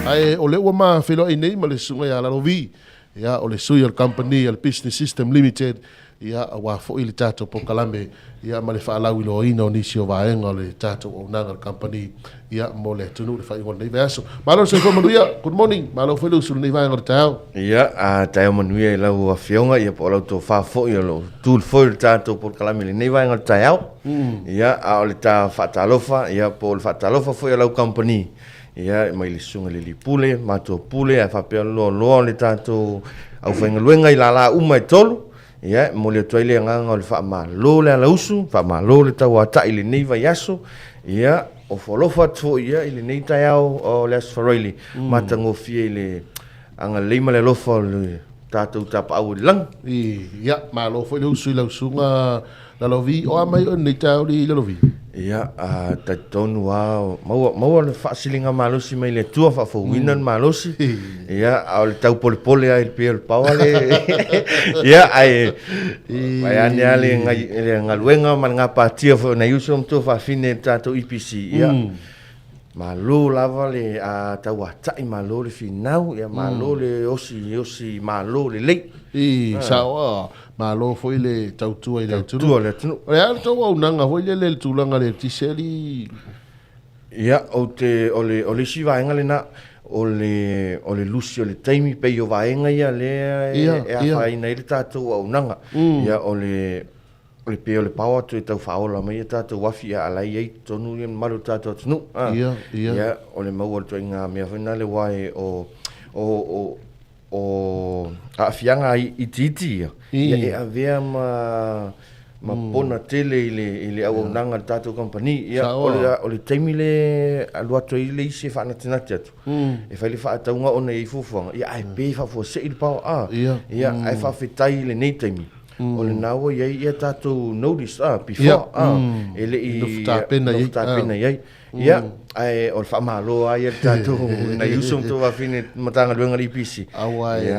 Ae o lea ua ma feiloai nei ma le susuga ia Lalovi, ia, o le sui o le kamupani a le Business System Limited, ia, aua foi le tatou polokalame, ia, ma le faalauiloaina o nisi o vaega o le tatou auaunaga a le kamupani, ia, mo le atunuu i le faaiuga o lenei vaiaso. Malo le soifua manuia, good morning, malo foi le usu i lenei vaega o le taeao. Ia, a taeao manuia i lau Afioga, ia po o lau tofa foi o lo o tu foi le tatou polokalame i lenei vaega o le taeao. Ia, a o le ta faatalofa, ia, po o le faatalofa foi a lau kamupani, ia, mai le Susuga i le Alii Pule, matua pule, ae faapea le loaloa o le tatou aufaigaluega i lala uma e tolu. Ia, e momoli atu ai le agaga o le faamalo le alausu, faamalo le tauatai i lenei vaiaso. Ia, ofo alofa atu foi ia i lenei taeao o le Aso Faraile, matagofie i le agalelei ma le alofa o le tatou Tapaau i le lagi. Ia, malo foi le usu i lau susuga Lalovi. O a mai oe i lenei taeao i Lalovi? Ia, a talitonu lava, maua, maua le faasiligamalosi mai le Atua, faafouina le malosi. Ia, a o le taupolepole lava i le pei o le paoa le. Ia, ae vaeane lava le, le galuega ma le gapatia foi o nai uso ma tuafafine i le tatou EPC. Ia, Malo lava le tauatai, malo le finau, ia malo le osi, osi malo lelei. I, sao a, malo foi le tautua i le atunuu. Tautua i le atunuu. O le a le tou auaunaga foi lele i le tulaga le eletise alii? Ia, ou te, o le, o le isi vaega lena, o le, o le lusi o le taimi, pei o vaega ia lea e, e afaina ai le tatou auaunaga. Ia, o le, O le pei o le pao atu e tau faaola mai a tatou afi a la i ai totonu ia mamalu o le tatou atunuu. A. Ia, ia. Ia, o le maua o le ituaiga mea foi lena le uae o, o, o, o aafiaga itiiti ia, ia e avea ma, ma pona tele i le, i le auaunaga a le tatou kamupani. Ia, o le, o le taimi le alu atu ai le isi e faanatinati atu, e fai le faatauga ona e i ai fuafuaga, ia ae pe faafuasei le pao, a. Ia. Ia, ae faafetai i lenei taimi, O lena ua i ai ia tatou notice ah, before ah, e le i Nofo tapena i ai. nofo tapena i ai. Ia, ae o le faamalo lava ia le tatou nai uso ma tuafafine Matagaluega a le EPC. Aua e,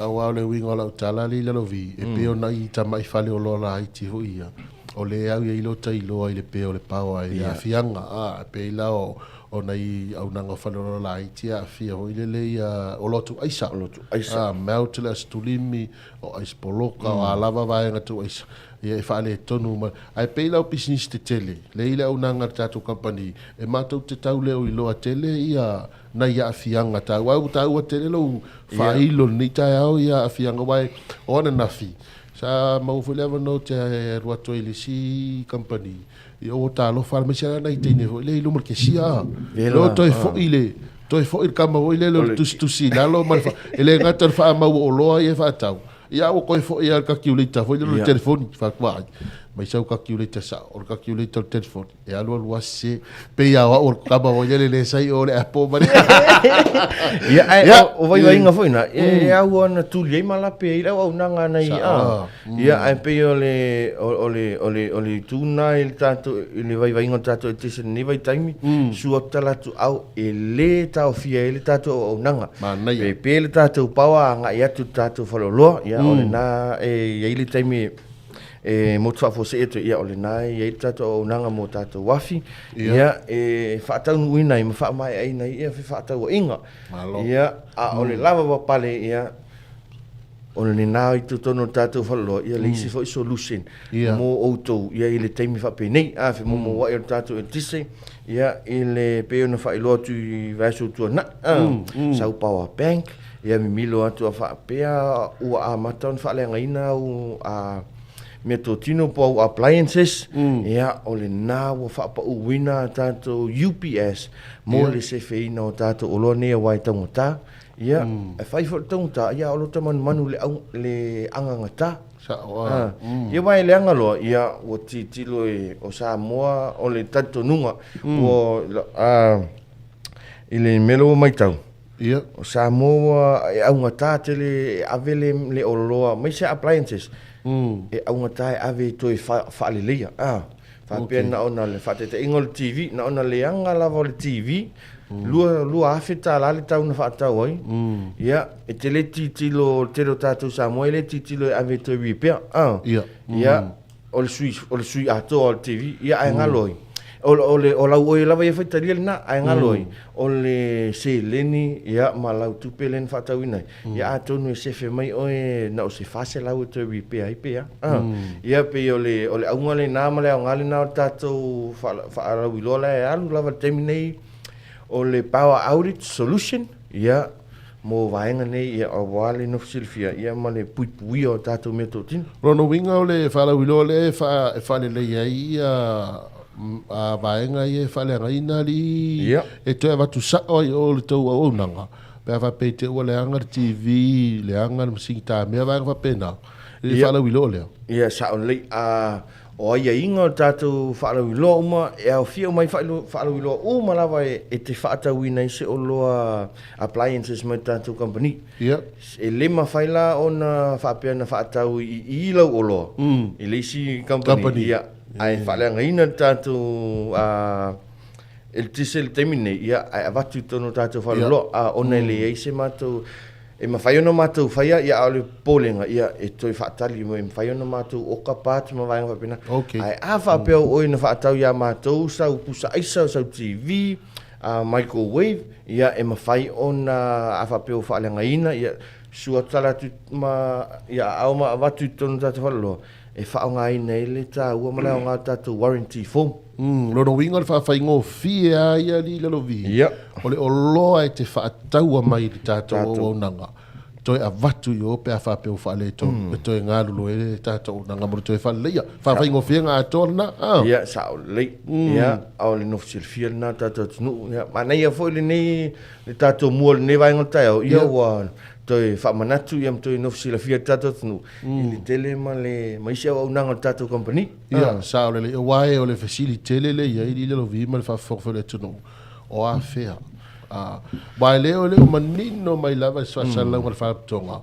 aua o le uiga o lau tala alii Lalovi, e pei ona i tamai fale oloa laiti foi ia, o lea au i ai lota iloa i le pe o le paoa i aafiaga, a, e pei la o, o nai auaunaga o faleoloa laiti e aafia foi lele ia oloa tuuaisa. Oloa tuuaisa. A, melt le aso tulimi, o aisa poloka, o a lava vaega tou aisa, ia e faaletonu ma, ae pei la o pisinisi tetele, lea i le auaunaga a le tatou kamupani, e matou te tau leo iloa tele ia nai aafiaga taua, ae ua taua tele lou faailo i lenei taeao ia aafiaga, aua o ananafi, sa maua foi le avanoa ou te alu atu ai i le isi kamupani, ia ua talofa aemaise lava nai teine foi lea i luma o le kesia, lea ua toe foi le toe foi le kama foi lele o le tusitusi i lalo ma le e le gata o le faamau o oloa ia e faatau, ia a ua toe foi lava le calculator foi lele o le telefoni, fai atu ai, mai sau calculator sao, o le calculator o le telefoni, e alu alu lava sese, pei lava o au o le kama foi lele le sai o le Apple ma le Ia, ae o vaivaiga foi na, e au ana tuli ai ma lape ai le auaunaga nai a. Ia, ae pei o le, o le, o le, o le itu lena i le tatou, i le vaivaiga o le tatou eletise i lenei vaitaimi, sua atu tala atu au, e le taofia ai le tatou auaunaga. Manaia. Pe pe le tatou power agai atu i le tatou faleoloa, ia, o lena e i ai le taimi e motu faafuasei atu ai, ia, o lena e i ai le tatou auaunaga mo tatou afi, ia, e faataunuuina ai ma faamaeaina ai ia fefaatauaiga. Malo. Ia, a o le lava papale, ia, O lena i totonu o le tatou faleoloa, ia le isi foi solution mo outou ia i le taimi faapenei. A femoumouai o le tatou eletise, ia i le pei ona faailoa atu i vaiaso ua tuanai, a, sau power bank, ia mimilo atu a faapea ua amata ona faaleagaina au a meatotino po o au appliances, ia o lena ua faapauina a tatou UPS mo le sefeina o tatou oloa nei aua e taugata. Ia, e fai foi le taugata, ia o lota manumanu i le au, le agagata. Sao a. Ia aua e leaga loa, ia ua tilotilo e, o Samoa o le talitonuga, ua, a, i le mea lea ua matau, Ia. o Samoa ua, e augata tele e ave le, le oloa, aemaise appliances, e augata e ave e toe faaleleia, a. Faapea na ona le faataitaiga o le TV, na ona leaga lava o le TV, $2,000 le tau na faatau ai. Ia, e te le tilotilo, le tele o tatou Samoa e le tilotilo e ave e toe repair. Ia. Ia, o le sui, o le sui atoa o le TV, ia ae galo ai. O le o lau oe lava ia faitalia lena, ae galo ai, o le seleni ia ma lau tupe lea na faatauina ai, ia atonu e sefe mai oe na o se 400 e toe repair ai pe a. Ia pei o le o le auga lena ma le aoga lena o le tatou faalauiloa la e alu lava i le taimi nei, o le power outage solution, ia mo vaega nei ia aua le nofo silafia ia ma le puipuia o tatou meatotino. O lona uiga o le faalauiloa lea e faa e faalelei ai ia a vaega ia e faaleagaina alii Ia. e toe avatu sao ai i o i le tou auaunaga pe a faapea i te ua leaga le TV, leaga le masini tamea vaega faapena i le Ia. faalauiloa lea. Ia sao lelei. A O aiaiga o le tatou faalauiloa uma, e aofia uma ai faalauiloa uma lava e te faatauina ai se oloa appliances mai le tatou kamupani. E le mafai la ona faapea na faatau i i lau oloa i le isi kamupani, ia, ae faaleagaina le tatou eletise i le taimi lenei, ia, ae avatu i totonu o le tatou faalauiloa, ona e leai se matou E mafai ona matou faia, ia, a o le popolega, ia, e toe faatali mai, e mafai ona matou oka parts ma vaega faapena. Okay. Ae a faapea o oe na faatau ia matou sau pusa aisa, sau TV, microwave, ia, e mafai ona, a faapea ua faaleagaina, ia, sua tala atu ma, ia, aao ma avatu i totonu o le tatou faleoloa, e faaaogaina ai le taua ma le aoga o le tatou warranty form. Umm, lona uiga o le faafaigofie lava ia alii Lalovi, o le oloa e te faataua mai i le tatou auaunaga, toe avatu i o pe a faapea ua faaletonu, e toe galulue ai le tatou auaunaga mo le toe faaleleia. Faafaigofiega atoa lena, a? Ia, sao lelei. Ia, a o le nofo silafia lena o le tatou atunuu. Ia, manaia foi lenei, le tatou mua o lenei vaega o le taeao, ia ua toe faamanatu ia ma toe nofo silafia le tatou atunuu i le tele ma le ma isi auaunaga o le tatou kamupani. Ia, sao lelei. Aua e o le fesili tele lea e i ai i Lalovi ma le faafofoga foi a le atunuu, o afea? Aua e le o manino mai lava i se faasalalauga a le Faalapotopotoga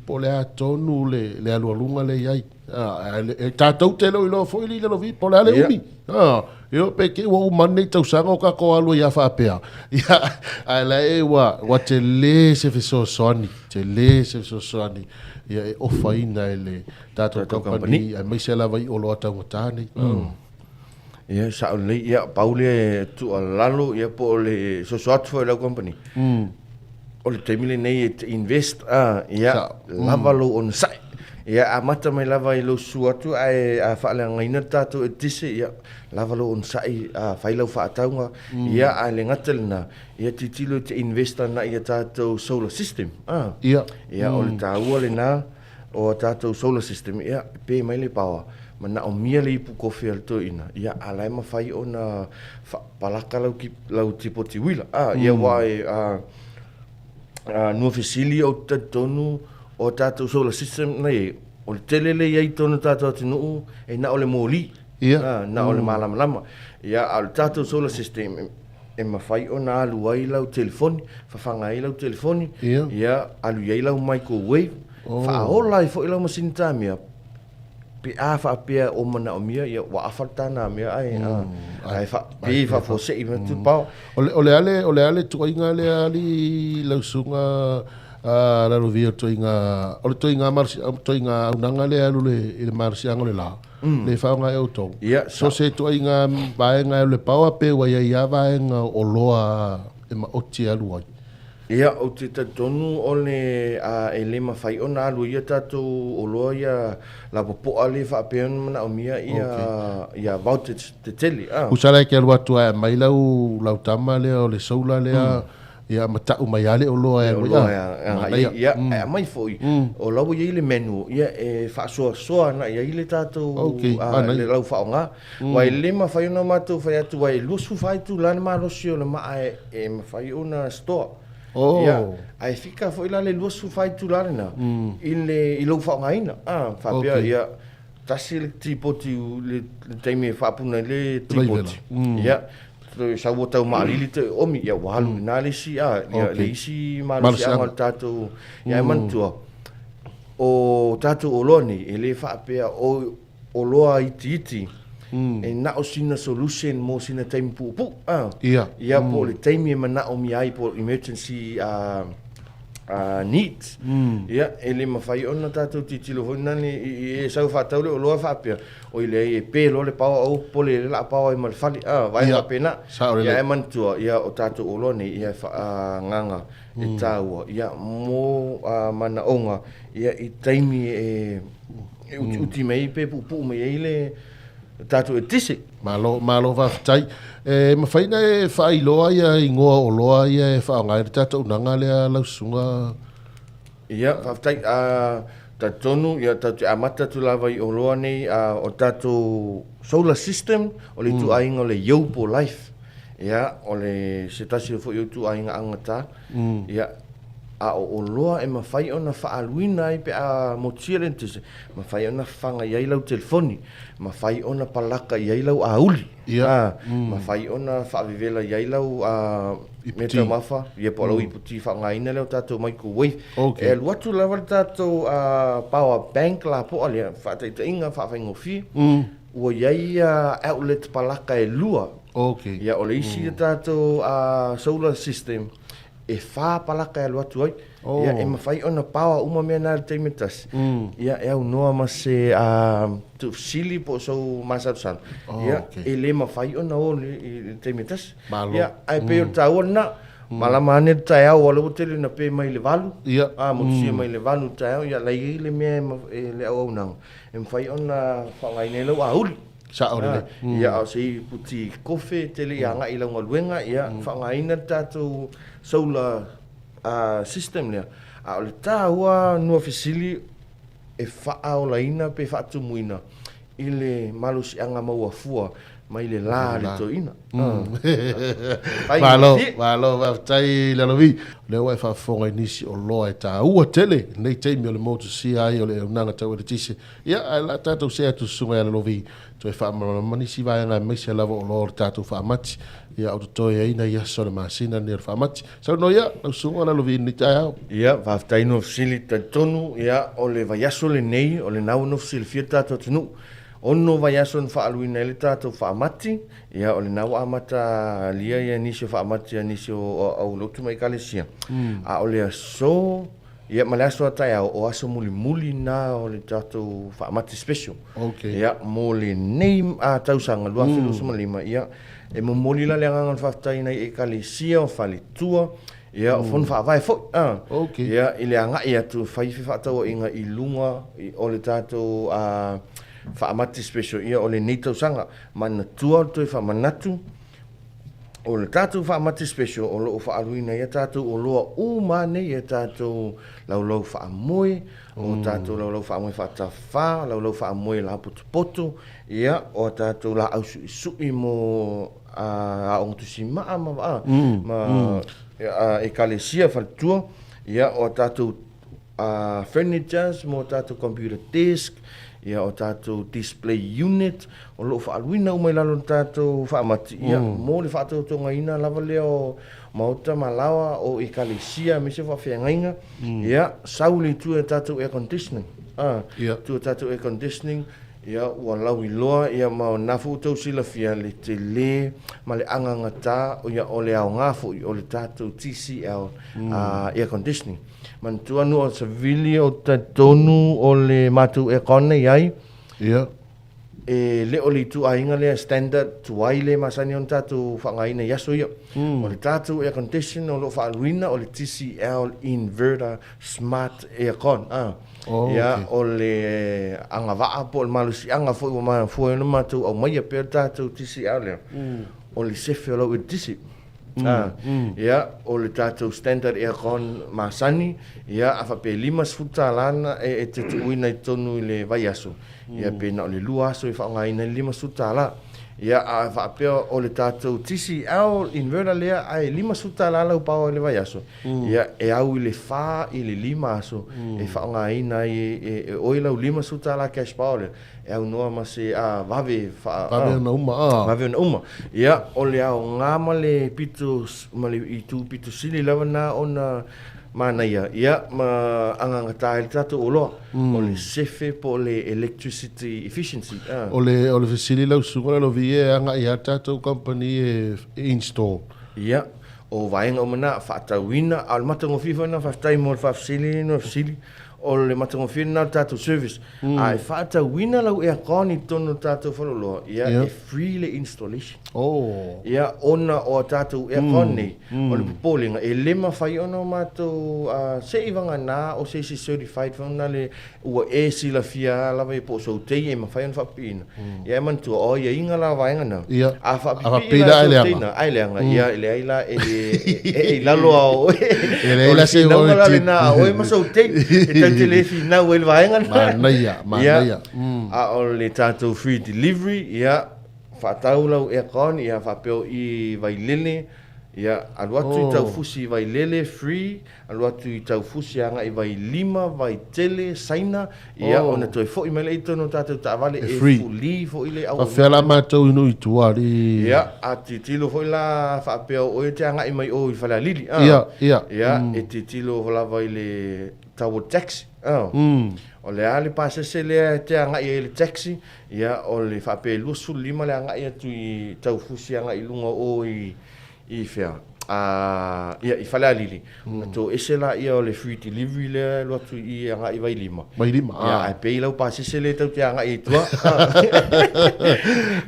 po o le a tonu le le alualuga lea e i ai. E tatou te le o iloa foi i Lalovi po o le a le umi. Ioe, pe te i ua uma ane nei tausaga o tatou alu ai lava faapea. Ia, ae la e ua ua tele se fesoasoani, tele se fesoasoani ia e ofaina e le tatou kamupani aemaise lava i oloa taugata nei. Ia, sao lelei. Ia, pau lea tuualalo ia po o le soso atu foi i lau kamupani. O le taimi lenei e te invest, ia, lava lou onosai. Ia, amata mai lava i lou susu atu ae a faaleagaina le tatou eletise, ia, lava lou onosai, fai lau faatauga. Ia, ae le gata i lena, ia tilotilo e te invest agai i a tatou solar system. Ia, o le taua lena o a tatou solar system, ia, e pe mai le power, manaomia le ipu kofi a le toeaina, ia, a o la e mafai ona faapalaka lau, lau tipoti uila. Ia, aua e, nua fesili ou te talitonu o a tatou solar system na i ai, o le tele lea e i ai i totonu o le tatou atunuu, e na o le moli, na o le malamalama. Ia, a o le tatou solar system, e mafai ona alu ai lau telefoni, fafaga ai lau telefoni, ia, alu i ai lau microwave, faaola ai foi lau masini tamea, pe a faapea o manaomia, ia ua afa le tana mea ae, ae fa, pe faafuasei mai atu le power. O le, o le a le, o le a le tuuaiga lea alii lau susuga Lalovi o le tuuaiga, o le tuuaiga malosi, tuuaiga auaunaga lea e alu i le malosiaga o le la, lea e faaaoga e outou. So se tuuaiga vaega e alu i le power pe ua i ai lava vaega o oloa e maoti e alu ai? Ia, ou te talitonu o le a e le mafai ona alu ai ia tatou oloa ia lapopoa lea faapea ona manaomia ia ia voltage tetele a. Tusa la e te alu atu ae aumai lau lau tama lea o le solar lea ia ma tau mai lava le oloa e alu ai a. Manaia. Ia, ae aumai foi o la ua i ai le manual ia e faasoasoa agai ai le tatou le lau faaaoga. Aua e le mafai ona matou fai atu aua e 24 itula le malosi o le maa e mafai ona store. Ia, ae fika foi la le 24 itula lena i le i lou faaaogaina. A, faapea ia tasi le tipoti le taimi e faapuna ai le tipoti. Ia, toe sau ua tau maalili toe oomi, ia ua alu i ina le isi, a, ia le isi malosiaga o le tatou. Ia ae manatua, o tatou oloa nei, e le faapea o oloa itiiti, e na o sina solution mo sina taimi puupuu. Ia, po o le taimi e manaomia ai po o emergency Needs. Ia, e le mafai ona tatou tilotilo foi nani i e sau faatau le oloa faapea, oi leai e pe loa le paoa ou popole o lea o le a paoa ai ma le fale, a, vaega faapena. Ia ae manatua, ia o tatou oloa nei, ia e faaagaga e taua, ia mo manaoga, ia i taimi e utiuti mai ai pe puupuu mai ai le tatou eletise. Malo, malo faafetai. E mafai ona e faailoa ia igoa o oloa ia e faaaoga ai le tatou auaunaga lea lau susuga? Ia, faafetai. Talitonu, ia, tatou te amata atu lava i oloa nei, o tatou solar system, o le ituaiga o le Yobo Life. Ia, o le se tasi foi o ituaiga augata. Ia, a o oloa e mafai ona faaaluina ai pe a motusia le eletise, mafai ona faga i ai lau telefoni, mafai ona palaka i ai lau auli, a, mafai ona faavevela i ai lau mea taumafa, ia po o lau iputi faaaogaina lea o tatou microwave. E alu atu lava le tatou power bank lapoa lea, faataitaiga faafaigofie, ua i ai outlet palaka e lua. Ia o le isi tatou solar system, e whā palaka e alu atu ai. Oh. Ia, e mawhai ona paoa uma mea nā le taimi e tasi. Ia, e au noa ma se tuufesili po o sou masalosalo. Oh, ia, okay. e le mawhai ona o i le taimi e tasi. Malo. Ia, ae pei o le taua lena. Malama ane le taeao, ua lea ua tele na pe mai le valu. Ia. A, motusia mai le valu le taeao, ia, la i ai le mea e le auaunaga, e mafai ona faaaogaina ai lau auli. Sao lelei. Ia, a o se iputi kofe e te le i agai i lau galuega, ia, faaaogaina le tatou solar system lea. A o le taua nuafesili e faaolaina pe faatumuina i le malosiaga maua fua mai le la a le toeaina. Malo, malo, faafetai Lalovi. O lea ua e faafofoga i nisi oloa e taua tele i lenei taimi o le motusia ai o le auaunaga tau eletise. Ia, ae o le a tatou see atu susuga ia Lalovi, toe faamalamalama nisi vaega aemaise lava o oloa o le tatou faamati, ia o totoe ai nai aso o le masina lenei o le faamati. Saunoa ia, lau susuga Lalovi i lenei taeao. Ia, faafetai Nuafesili, talitonu, ia, o le vaiaso lenei, o lena ua nofo silafia le tatou atunuu. Ono vaiaso na faaaluina ai le tatou faamati, ia, o lena ua amata alia ia nisi o faamati a nisi o aulotu ma ekalesia. A o le aso, Ia, ma le aso a taeao, o aso mulimuli na o le tatou faamati special. Okay. Ia, mo lenei tausaga 2025, ia, e momoli la le agaga o le faafetai i nai ekalesia o faletua, ia, o fono faavae foi, a. Okay. Ia, i le agai atu e fai fefaatauaiga i luga o le tatou faamati special, ia, o lenei tausaga. Manatua le toe faamanatu, O le tatou faamati special o lo o faaaluina ai a tatou oloa uma nei, a tatou laulau faamoe, o tatou laulau faamoe faatafa, laulau faamoe lapotopoto, ia, o a tatou laau suisui mo aoga tusimaa ma, ma ekalesia faletua, ia, o a tatou furnitures mo tatou computer desk, ia o tatou display unit, o lo o faaaluina uma i lalo o le tatou faamati, ia mo le faatautogaina lava lea o maota ma laoa o ekalesia aemaise o faafeagaiga, ia sau le itu i le tatou air conditioning, itu i le tatou air conditioning, Ia, ua lauiloa, ia, ma o lena foi ua outou silafia le tele ma le agagata, ia, o le aoga foi o le tatou TCL air conditioning. Manatua nuu o Savili o talitonu o le matou aircon na i ai, Ia. e le o le ituaiga lea standard tuai lea e masani ona tatou faaaogaina i aso ia. O le tatou air condition o lo o faaaluina o le TCL inverter smart aircon, a. Oh, Ia, okay. o le agavaa po o le malosiaga foi ua mafua ai ona matou aumaia pea le tatou TCR lea, o le sefe o lau eletise. Ia, o le tatou standard aircon masani, ia, a faapea e $50 na e te tuuina i totonu i le vaiaso, ia pe na o le lua aso e faaaogaina ai le $50. Ia, a faapea o le tatou TCL inverter lea ae $50 lau power i le vaiaso, Ia, e au i le fa i le lima aso e faaaogaina ai e oe lau $50 cash power lea, e aunoa ma se vave faa, Vave ona uma, a. Vave ona uma. Ia, o le aoga ma le pito, ma le itu pito sili lava na ona manaia, ia, ma agagata ai le tatou oloa, o le sefe po o le electricity efficiency, a. O le, o le fesili lau susuga Lalovi, e agai lava le tatou company e install? Ia. O vaega uma na, faatauina, a o le matagofie foi lena, faafetai mo le faafesili no fesili, o le matagofie lena o le tatou service. A e faatauina lau aircon i totonu o le tatou faleoloa, ia, e free le installation. Ia, ona o a tatou aircon nei, o le popolega, e le mafai ona o matou, se i vagana o se isi certified foi lena le ua e silafia lava ia po o soutei e mafai ona faapipiina. Ia e manatua, o aiaiga la o vaega na, a faapipii la soutei na, ae leaga, ia e leai la, e le, e i lalo lava o oe. E leai la se finauga la lena a oe ma soutei, e tatou te le finau ai i le vaega lena. Manaia, manaia. A o le tatou free delivery, ia, faatau lau aircon, ia faapea o i Vailele, ia, alu atu i Taufusi i Vailele, free, Alu atu i Taufusi agai Vailima, Vaitele, Saina, ia ona toe foi mai lea i totonu o tatou taavale e free foi le auaunaga. Faafefea la matou i nuu i tua alii? Ia, a tilotilo foi la faapea o oe e te agai mai o i Falealili, a? Ia, ia. Ia, e tilotilo lava i le tau o le taxi, a? O le a le pasese lea e te agai ai i le taxi, ia, o le faapea e 25 le agai atu i Taufusi agai i luga o i fea? Ia, i Falealili, ona toese laia o le free delivery lea e alu atu i i agai i Vailima. Vailima, Ia, ae pei lau pasese lea e tou te agai ai i tua.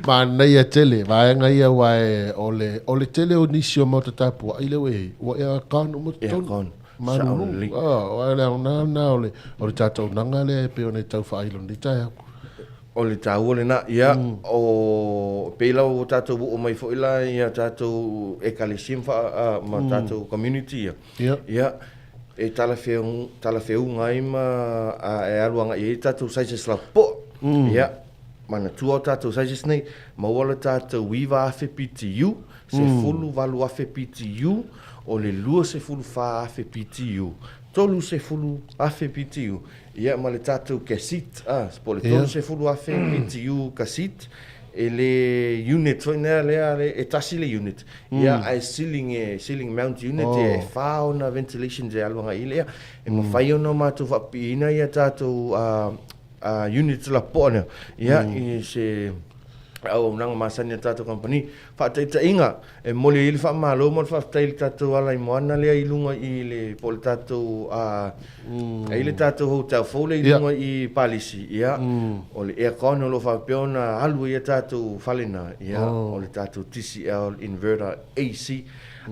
Manaia tele vaega ia aua e, o le, o le tele o nisi o maota tapuai lea ua i ai, ua aircon uma totonu. Aircon, Malulu. sao lelei. Ah, o le aoga lena o le, o le tatou naga lea e pei ona e tau faailo i lenei taeao. O le taua lena, ia, o, pei la ua tatou oo mai foi la i a tatou Ekalesia ma faa, a, ma tatou community ia, ia, e talafeuga ai ma, a, e alu agai i ai tatou sizes lapopoa. Ia, manatua o tatou sizes nei, maua le tatou 9,000 BTU, 18,000 BTU, o le 24,000 BTU, 30,000 BTU, Ia ma le tatou cassette, ah, po o le 30,000 BTU cassette, e le unit foi lea, lea, le, e tasi le unit. Ia, ae ceiling, e, ceiling mount unit, e whā ona ventilations e alu agai i le, ia, e mawhai ona mātou whaapiina ia tātou, units lapoa lea. Ia, i se auaunaga masani a le tatou kamupani. Faataitaiga, e momoli ai le faamalo ma le faafetai i le tatou ala i moana lea i luga i le, po o le tatou, e i ai le tatou hotel fou lea i luga i Palisi, ia, o le aircon o lo o faapea ona alu ai a tatou fale na, ia, o le tatou TCL inverter AC.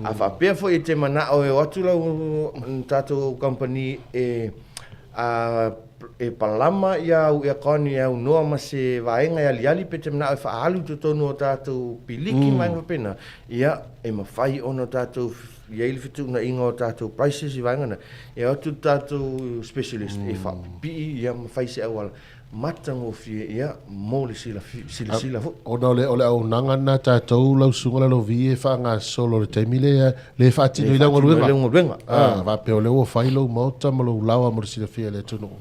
A faapea foi e te manao e o atu lau tatou kamupani e A e palama ia au aircon e aunoa ma se vaega e aliali pe te manao e faaalu i totonu o tatou piliki ma vaega faapena, ia, e mafai ona tatou i ai le fetuunaiga o tatou prices i vaega na, e o atu le tatou specialist e faapipii ia ma fai se auala matagofie ia mo le silasila foi. Ona o le o le auaunaga lena a tatou lau susuga Lalovi e faagasolo i le taimi lea le faatino ai lau galuega. Lau galuega. Ah, faapea o lea ua fai lou maota ma lou laoa mo le silafia e le atunuu.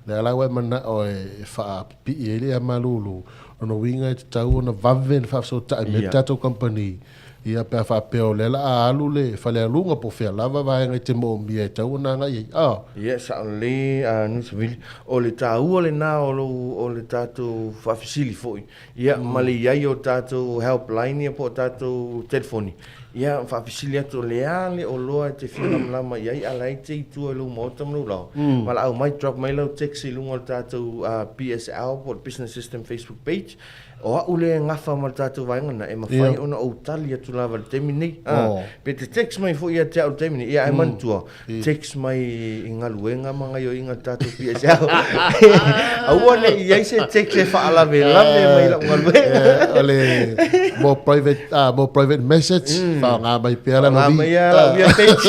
Lea la ua e manao e faapipii ai le ea malulu, lona uiga e tatau ona vave ona faafesootai mai le tatou kamupani Ia, pe a faapea o lea la a alu le falealuga po o fea lava vaega e te moomia e tatau ona agai i ai. A. Ia, sao lelei a Nusavili. O le taua lena o lou, o le tatou faafesili foi, ia, ma le i ai o tatou helpline ia po o tatou telefoni, ia, faafesili atu o le a le oloa e te fia lamalama i ai, a la e te i tua i lou maota ma lou laoa, valaau mai, drop mai lau text i luga o le tatou BSL po o le Business System Facebook page, O au lea e gafa ma le tatou vaega lena, e mafai ona ou tali atu lava i le taimi lenei. Pe te text mai foi ia te au i le taimi lenei, ia ae manatua, text mai i galuega ma gaioiga a le tatou PSL. Aua ne i i ai se text e faalavelave mai i lau galuega. O le more private, more private message, faaaoga mai pea lana Faaaoga mai lava lau ia page.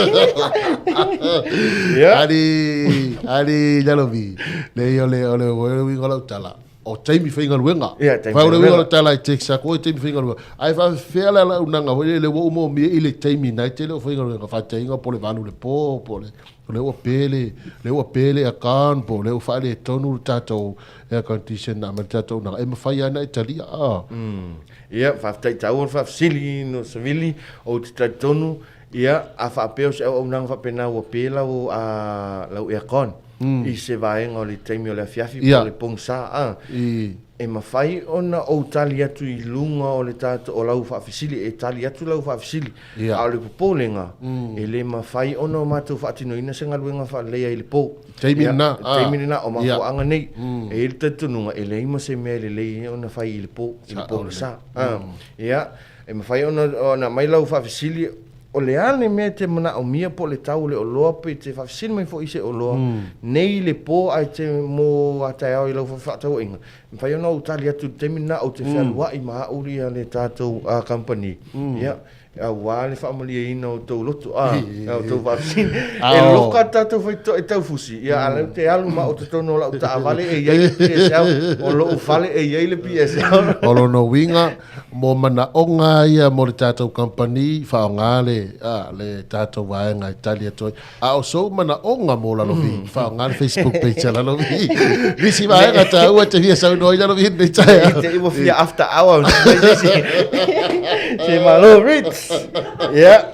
Ia. Ali, ali Lalovi, leai o le, o le uiga o lau tala, O taimi faigaluega. Ia, taimi Fai o le uiga o faigaluega. le tala e text atu, oi taimi faigaluega. Ae faafefea la lau naga foi lele ua uma omia i le taimi na e tele o faigaluega, faataiga po o le 8 i le po, po o le, o lea ua pe le, lea ua pe le aircon, po o lea ua faaletonu le tatou air condition na aumai le tatou naga. E mafai lava ona e talia, a. Ia, faafetai taua le faafesili no Savili, ou te talitonu, ia, a faapea o se auaunaga faapena ua pe lau, lau aircon. i se vaega o le taimi o le afiafi po o le pogisa a. E mafai ona ou tali atu i luga o le tatou, o lau faafesili, e tali atu lau faafesili, a o le popolega, e le mafai ona matou faatinoina se galuega faaleleia i le po. Taimi lena. Taimi lena, o mafuaaga nei. E i ai le talitonuga, e leai ma se mea e lelei ai ona fai i le po, i le pogisa. Ia, e mafai ona aumai lau faafesili, O le a le mea e te manaomia po o le tau o le oloa pe te faafesili mai foi i se oloa nei i le po ae te mo a taeao i lau fefaatauaiga, e mafai ona ou tali atu i le taimi lena ou te fealuai ma au ia le tatou kamupani, ia, aua le faamalieina o tou loto, a, o tou faafesili. E loka tatou faitotoa e taufusi, ia, a o lea ou te alu ma au i totonu o lau taavale e i ai le PSL, o lou fale e i ai le PSL. O lona uiga, Mo manaoga ia mo le tatou kamupani, faaaoga le, a, le tatou vaega e tali atu ai. A o sou manaoga mo Lalovi, faaaoga le Facebook page a Lalovi. Nisi vaega taua e te fia saunoa ai Lalovi i lenei taeao. Te i ua fia after hour se malo Ritz. Ia.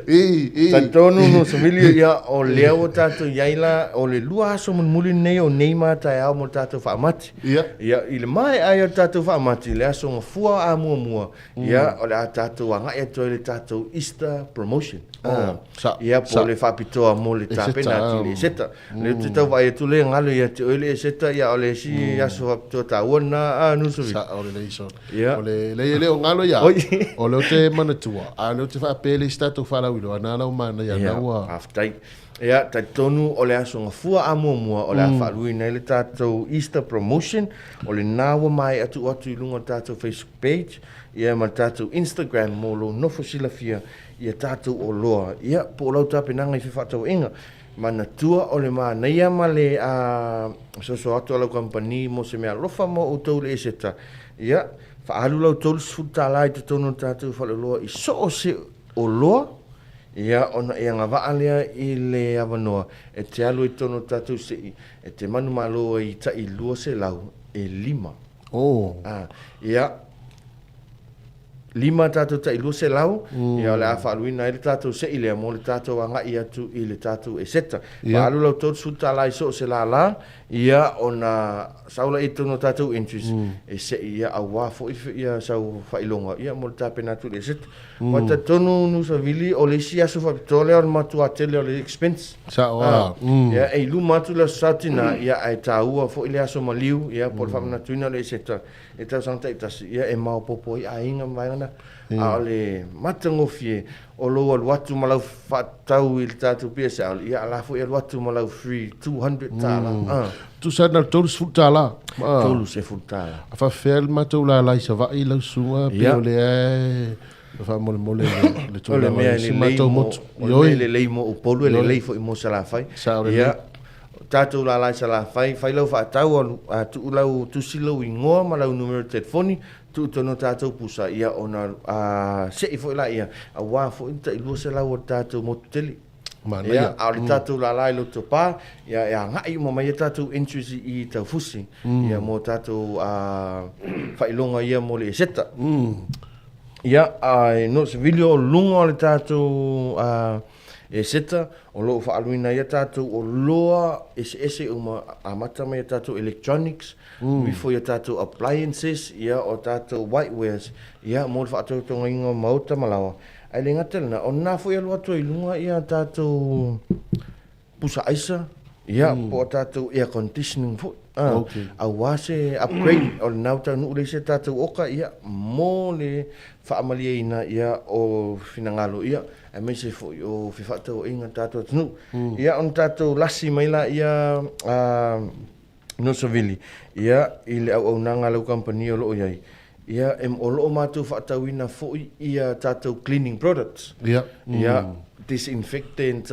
I, i. Talitonu no Samili, ia, o lea ua tatou i ai la, o le lua aso mulimuli lenei o nei ma taeao mo le tatou faamati. Ia. Ia, i le maea ai o le tatou faamati, le aso Gafua a muamua, ia, o le a tatou agai atu ai i le tatou Easter promotion. Oh, sa, Ia, po sa. o le faapitoa mo le tapena atu i le Eseta. Lea ou te tau vaai atu le galo ia te oe le Eseta, ia, o le isi aso faapitoa taua lena a Nuusuvi. Sa, o le lei sona. Ia. O le lei e le o galo ia, Oi. o lea ou te manatua, a o lea ou te faapea le isi tatou faalauiloa, na lau manaia, Ia, na ua... faafetai. Ia, talitonu o le Aso Gafua a muamua o le a faaluina ai le tatou Easter Promotion, o lena ua maea tuu atu i luga o le tatou Facebook page, ia ma le tatou Instagram mo lou nofo silafia i a tatou oloa, ia, po o lau tapenaga i fefaatauaiga. Manatua o le manaia ma le soso atu a lau kamupani mo se meaalofa mo outou le Eseta, ia, faaalu lau $30 i totonu o le tatou faleoloa i so o se oloa, Ia, ona e agavaa lea i le avanoa e te alu ai totonu o tatou sei e te manumalo ai i tai 205. Oh. Ah, ia, lima tatou tai 200, ia o le a faaluina ai le tatou sei lea mo le tatou agai atu i le tatou eseta. Ia. Faaalu lau $30 i so o se lālā, ia ona sau lea i totonu o tatou entries e sei ia auā foi ia sau faailoga ia mo le tapena atu i le eseta. Ua talitonu Nusavili o le isi aso faapitoa lea o le matua tele o le expense. Sao a. Ia e i luma atu le aso Satina, ia ae taua foi le aso maliu, ia po o le faamanatuina o le Eseta i tausaga taitasi, ia e maopoopo ai aiga ma vaega na. A o le matagofie o lou alu atu ma lau faatatau i le tatou PSL, ia a la foi alu atu ma lau free $200. Tusa na o le $30. $30. A faafefea le matou lala i Savaii lau susuga pe o lea e faamolemole le tulaga o le isi matou motu. O le mea e lelei mo Upolu e lelei foi mo Salafai. Sao lelei. Ia, tatou lala i Salafai, fai lau faatau, tuu lau tusi lou igoa ma lau numera telefoni, tuu tonu tatou pusa, ia ona sei foi laia, aua foi le tai 200 o le tatou motu tele. Manaia. Ia, a o le tatou lala i Lotopa, ia, e agai uma mai a tatou entries i Taufusi, ia, mo tatou faailoga ia mo le Eseta. Ia, ae no se vili o luga o le tatou Eseta, o lo o faaaluina ai a tatou oloa eseese uma, amata mai a tatou electronics, ifo i a tatou appliances, ia, o tatou whitewares, ia, mo le faatautogaina o maota ma laoa. Ae le gata i lena, o lena foi e alu atu ai i luga ia tatou pusa aisa, ia, po o tatou air conditioning foi, a, aua se upgrade, o lena ua taunuu le isi a tatou oka, ia, mo le faamalieina, ia, o finagalo, ia, aemaise foi o fefaatauaiga a le tatou atunuu. Ia, ona tatou lasi mai laia, a, Nosovili, ia, i le auaunaga a lau kamupani o lo o i ai, ia, e, o lo o matou faatauina foi ia tatou cleaning products. Ia. Ia, disinfectant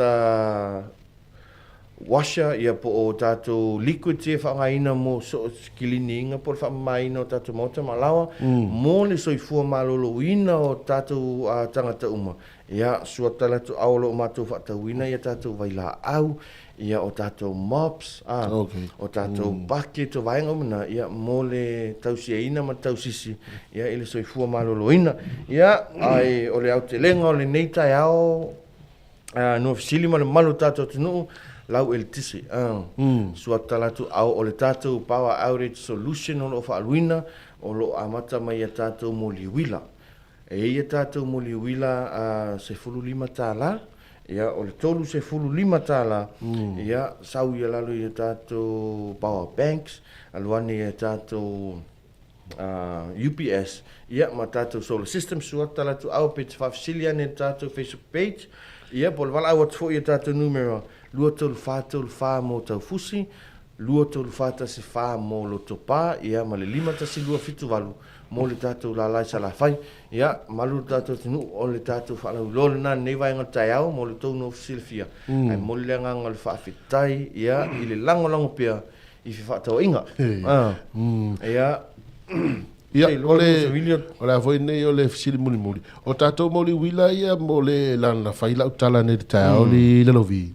washer, ia, po o tatou liquids ia e faaaogaina mo so o se kiliniina po o le faamamaina o tatou maota ma laoa, mo le soifua maloloina o tatou tagata uma. Ia, sua tala atu ao o lo o matou faatauina ia tatou vailaau, ia o tatou mops, a, okay. o tatou bucket, o vaega uma na, ia, mo le tausiaina ma le tausisi, ia, i le soifua maloloina. Ia, ai, o le aotelega o lenei taeao, a, Nuafesili ma le mamalu o tatou atunuu, lau eletise a. Suata latuau o le tatou power outage solution o lo o faaaluina o lo o amata mai ia tatou moliuila. E i ai ia tatou moliuila a $15, ia o le $35, ia sau ia lalo i a tatou power banks, alu ane i a tatou UPS, ia ma tatou solar system, suata latuau pe te faafesili ane i le tatou Facebook page, ia po o le valaau atu foi i a tatou numera 23434 mo Taufusi, 23414 mo Lotopa, ia ma le 51278 mo le tatou lala i Salafai. Ia, malu le tatou atunuu, o le tatou faalauiloa lena i lenei vaega o le taeao mo le tou nofo silafia, ae momoli le agaga o le faafetai, ia, i le lagolago pea i fefaatauaiga. Ia, Ia, o le, o le a foi nei o le fesili mulimuli. O tatou mauli uila ia mo le lana fai lau tala nei le taeao mm. I lalovi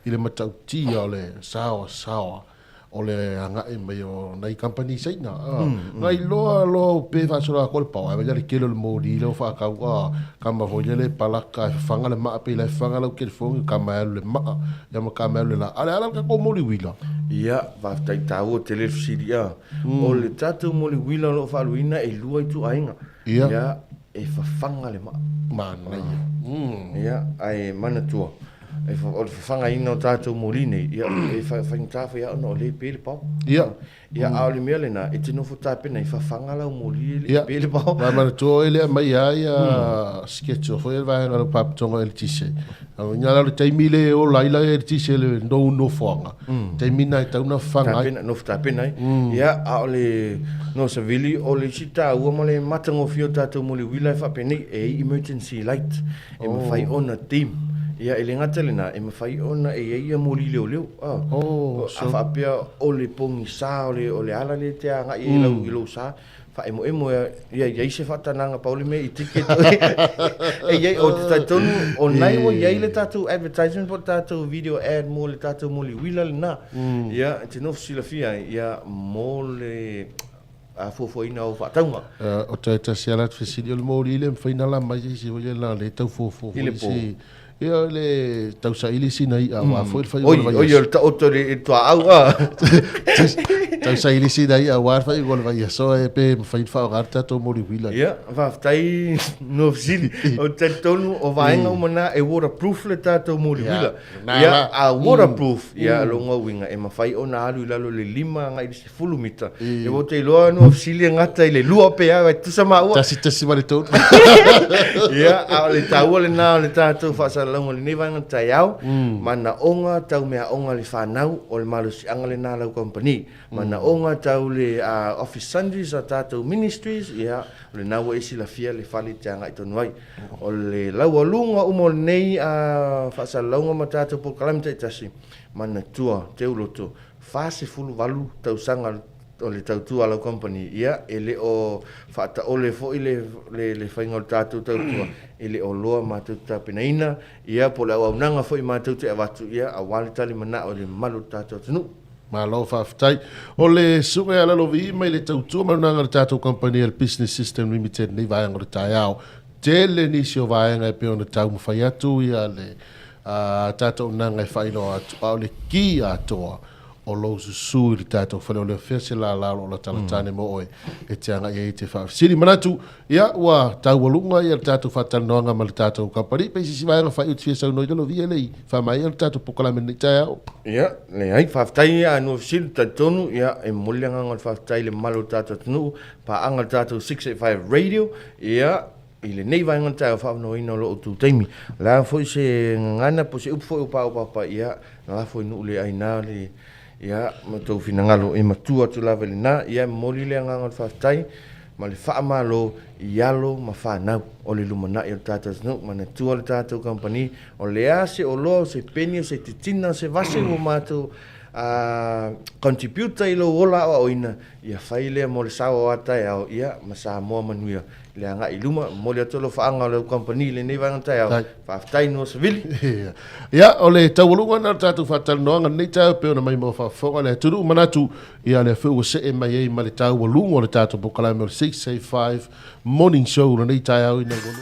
i le matautia o le saoasaoa o le agai mai o nai kampani Saina. Ah, ngai loa loa pe faasolo atu le pao, ai le tele o le moli lea ua faatau ah, kama foi lele palaka e fafaga le maa pe la e fafaga lau telefoni kama e alu le maa ia ma kama e alu le la. A le ala le tatou moli uila. Ia, faafetai taua tele le fesili a. O le tatou moli uila o lo o faaluina e lua ituaiga. Ia. Ia, e fafaga le maa. Manaia. Ia, ae manatua, e fa, o le fafagaina o tatou moli nei, ia, e fa, faigata foi lava ona o lea e pe le pao. Ia. Ia, a o le mea lena, e te nofo tapena ai, fafaga lau moli e le i pe le pao. Ma manatua oe lea mai lava ia schedule foi ia le vaega o le Faalapotopotoga Eletise. Ina la o le taimi le ola ai la eletise le nou nofoaga, taimi lena e tatau ona fafaga ai. Tapena, nofo tapena ai. Ia, a o le no savili, o le isi taua ma le matagofie o tatou moli uila e faapenei, e i ai emergency light e mafai ona dim. Ia, e le gata i lena, e mafai ona e i ai ia moli leoleo. A faapea o le pogisa o le, o le ala lea e te agai ai i lau, i lou sa, faaemoemo ia, ia i ai se faatanaga pau le mea i ticket e i ai, ou te talitonu o lena ua i ai le tatou advertisement po o le tatou video ad mo le tatou moli uila lena. Ia, e te nofo silafia ai, ia, mo le fuafuaina o faatauga. O toe tasi lava la fesili, o le moli lea e mafai ona lama ai se isi foi lea leaga o lea e tau fuafua I le foi po. se Ia o le tausaili sina i'a aua foi le faaiuga o le Oi, oi, vaiaso. o le taoto i le tuaau a. Tausaili sina i'a aua le faaiuga o le vaiaso e pe mafai ona faaaoga le tatou moli uila. Ia, faafetai Nuafesili. Ou te talitonu o vaega uma na e waterproof le tatou moli uila. Ia, a waterproof, ia, lona uiga e mafai ona alu i lalo i le 5 agai i le 10 mita. Ia ua ou te iloa Nuafesili e gata i le 2 pe a, e tusa maua. 1.3. Ia, a o le taua lena o le tatou faasalalauga i lenei vaega o le taeao, manaoga tau meaaoga a le fanau, o le malosiaga lena a lau kamupani. Manaoga tau le office sundries a tatou ministries, ia, o lena ua e silafia le fale e te agai tonu ai. O le laualuga uma o lenei faasalalauga ma tatou polokalame taitasi, manatua, teuloto, 48 tausaga o le tautua a lau company, ia, e le o faataole foi le, le, le faiga o le tatou tautua, e le o loa matou te tapenaina, ia, po o le auaunaga foi matou te avatu, ia, aua le tali manao i le mamalu o le tatou atunuu. Malo faafetai. O le susuga ia Lalovi mai le tautua ma le le tatou kamupani a le Business System Limited nei vaega o le taeao. Tele nisi o vaega e pei ona taumafai atu ia le tatou auaunaga e faailoa atu, a o le ki atoa o lou susu i le tatou fale o le afea se lala o lo o latalatane mo oe e te agai ai e te faafesili. Manatu, ia, ua taualuga ia le tatou faatalanoaga ma le tatou kamupani. Pe i se isi vaega faaiu e te fia saunoa i lalo, Via, le i faamaea le tatou polokalame lenei taeao. Ia, leai, faafetai ia Nuafesili, talitonu, ia, e momoli le agaga o le faafetai i le mamalu o le tatou atunuu, paaga le tatou 685 Radio, ia, I lenei vaega o le taeao faaavanoaina o lo outou taimi. O le a foi se gagana po o se upu foi ua paopapa, ia, na lafo i nuu le aina le, ia, ma outou finagalo e matua atu lava i lena. Ia, e momoli le agaga o le faafetai ma le faamalo i alo ma fanau o le lumanai o le tatou atunuu. Manatua le tatou kamupani, o le a se oloa, o se peni, o se titina, o se vase ua matou contributor i lou ola aoaoina, ia fai lea mo le sao o a taeao, ia, ma Samoa manuia. Le agai i luma, momoli atu alofaaga o lau kamupani i lenei vaega taeao. Faafetai Noa Savili. Ia, o le taualuga lena o le tatou faatalanoaga lenei taeao e pei ona maimoa faafofoga le atunuu. Manatu, ia lea foi ua see mai ai ma le taualuga o le tatou polokalame o le 685 Morning Show lenei taeao ina ua